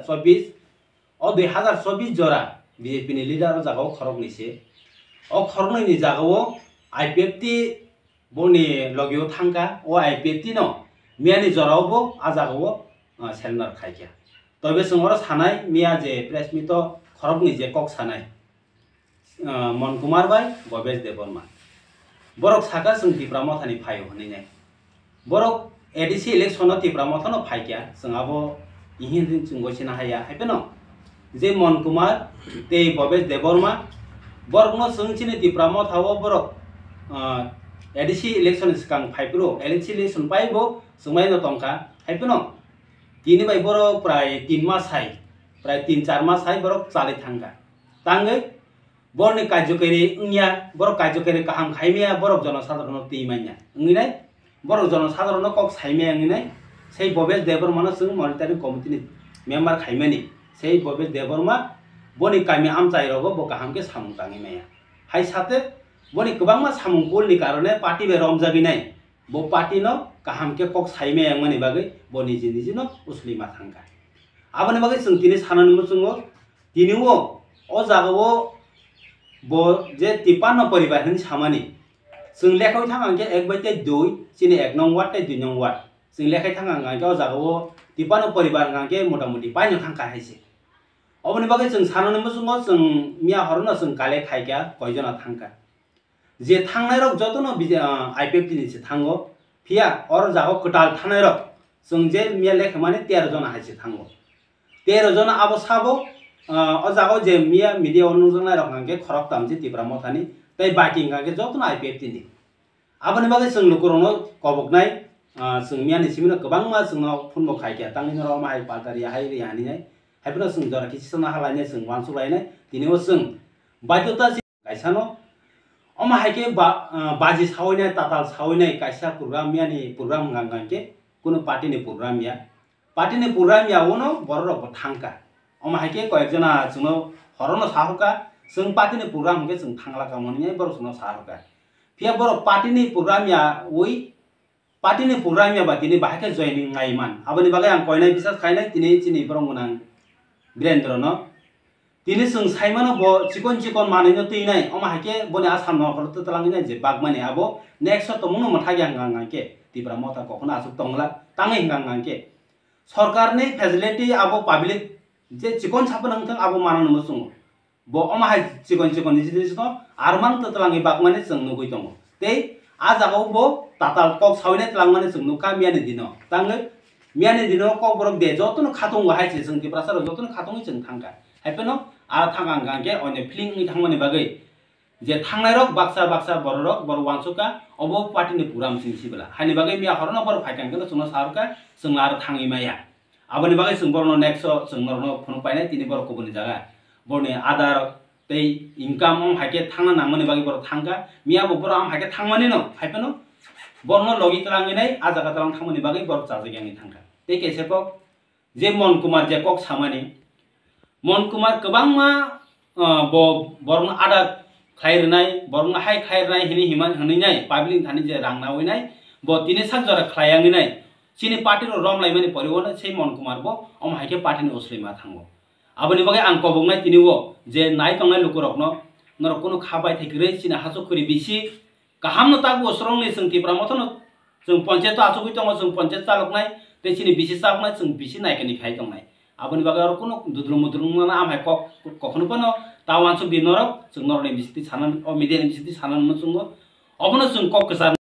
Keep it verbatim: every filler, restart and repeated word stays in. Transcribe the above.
Chobbish, o dui hazar chobbish jora B J P ni leader o jaga o khorok ni se. O khoroknwi ni jaga o I P F T boni logi o thangkha, o I P F T no miyani jora o bo a jaga o, ah, surrender khaikha. Tobe chwng oro sanai, miya je press meet o khoroknwi je kok sanai, ah, Mon Kumar bai Bhabesh Debbarma. Borok saka chwng Tipra Mothani phaio hwnwi nai. Borok A D C election no Tipra Motha no phaikya, chwng abo ihin rin chwng gosina haya. Hai phano je Mon Kumar tei Bhabesh Debbarma borok no chwng chini Tipra Motha o borok, ah, A D C election ni swkang phai phuru, A D C election pai bo chwng bai no tongkha. Hai phano tini bai borok prai tin mas hai, prai tin char mas hai borok chali thangkha. Tangwi borokni kaijokeri wngya, borok kaijokeri kaham khaimaya, borok jonosadharono twi manya. Wngwi nai borok jonosadharono kok saimaya wngwi nai sei Bhabesh Debbarmano chwng monitoring committee ni member khaimani. Sei Bhabesh Debbarma boni kami amchai rogo bo kaham khe samung tangwi maya. Hai sate boni kwbangma samung kulni karone party bai romjagwi nai. Bo party no kaham khe kok saimaya wngmani bagwi bo niji niji no usuli ma thangkha. Aboni bagwi chwng tini sanani muchungo, tini o, o jaga o bo je tipanno poribar hinwi samani. Chwng lekhawi thang hwnkhe ek bai tei dui, chini ek nong ward tei dui nong ward. Chwng lekhai thang hwnkhe o jaga o tipanno poribar hwnkhe motamoti paino thangkha hai se. Oboni bagwi chwng sanani muchungo chwng miya horono chwng collect khaikha koijona thangkha. Je thangnairok jotono B J, ah, I P F T ni se thango, phiya oro jaga kwtal thangnairok chwng je miya lekhamani tero jona hai se thango. Tero jona abo sabo, ah, o jaga je miya media o nukjaknairok hwnkhe khoroktam se Tipra Mothani, tei baki hwnkhe jotono I P F T ni. Aboni bagwi chwng lukurokno koboknai, ah, chwng miyani simino kwbangma chwngno phunbo khaikha, tangwi norok omo hai palta riya hai riya hinwi nai. Haiphano chwng jora kisi sana halainai, chwng uansuk lainai, tini o chwng baidhota kaisano. Omo hai khe ba, ah, baji sawi nai, tatal sawi nai, kaisa program yani program wngkha, wngkha khe kunu party ni program ya. Party ni program ya, uno borok rok bo thangkha. Omo hai khe koyek jona chwngno horono sahorkha, chwng party ni program hwnkhe chwng thangla kamo hinwi borok chwngno sahorkha. Phiya borok party ni program ya ui party ni program ya ba tini bahai khe joining nai man. Aboni bagwi ang koinai bisas khainai tini chini borok gwnang Birendra no. Tini chwng saimano bo chikon chikon manwi no twinai, omo hai khe boni Assam no khoro twtwlangwi nai je bagmani abo next o tongmung no mwthagya hwnkha hwnkha khe Tipra Motha kokno aswk tongla tangwi hwnkha hwnkha khe sorkar ni facility abo public je chikon saphano wngthang abo manano muchungo. Bo omo hai chikon chikon niji niji no armang twtwlangwi bagmani chwng nugwi tongo. Tei a jaga o bo tatal kok sawinai twlangmani chwng nukha miyani dino. Tangwi miyani dino Kokborok de jotono khatungo hai se chwng Tiprasa rok jotono khatungwi chwng thangkha. Hai phano a thang ang khe onyo feeling wngwi thangmani bagwi je thangnairok baksa baksa bororok borok uansukha obo party ni program simi sibla. Haini bagwi miya horono borok phaikha hwnkhe chwngno saharkha chwng aro thangwi maya. Aboni bagwi chwng borokno next o chwng norokno phunuk painai tini borok kubuni jaga. Borokni adar tei income wng hai khe thangna nangmani bagwi borok thangkha. Miya bo borok ang hai khe thangmani no, hai phano borokno logi twlangwi nai, a jaga twlang thangmani bagwi borok chajak yang thangkha. Tei kaisa kok je Mon Kumar je kok samani, Mon Kumar kwbangma, ah, bo borokno ada khlai rwnai, borokno hai khlai rwnai hinwi hima-, hinwi nai, public thani je rang nawi nai, bo tini sak jora khlai yangwi nai. Chini party rok rom laimani poriwono sei Mon Kumar bo omo hai khe party ni uslima thango. Aboni bagwi ang koboknai tini o je nai tongnai lukurokno, norok kunu kha bai thai kwrwi chini hachuk khuri bisi Kaham no takbo srong ni chwng Tipra Motha no chwng ponchayat o achugwi tongo, chwng ponchayat chaloknai tei chini bisi chaloknai chwng bisi naikani khai tongnai. Aboni bagwi oro kunu dudrung mudrung no amhai kok kokhno phano ta uansuk di norok, chwng norok ni bisingtwi sana, o media ni bisingtwi sana muchungo. Obono chwng kok kwchar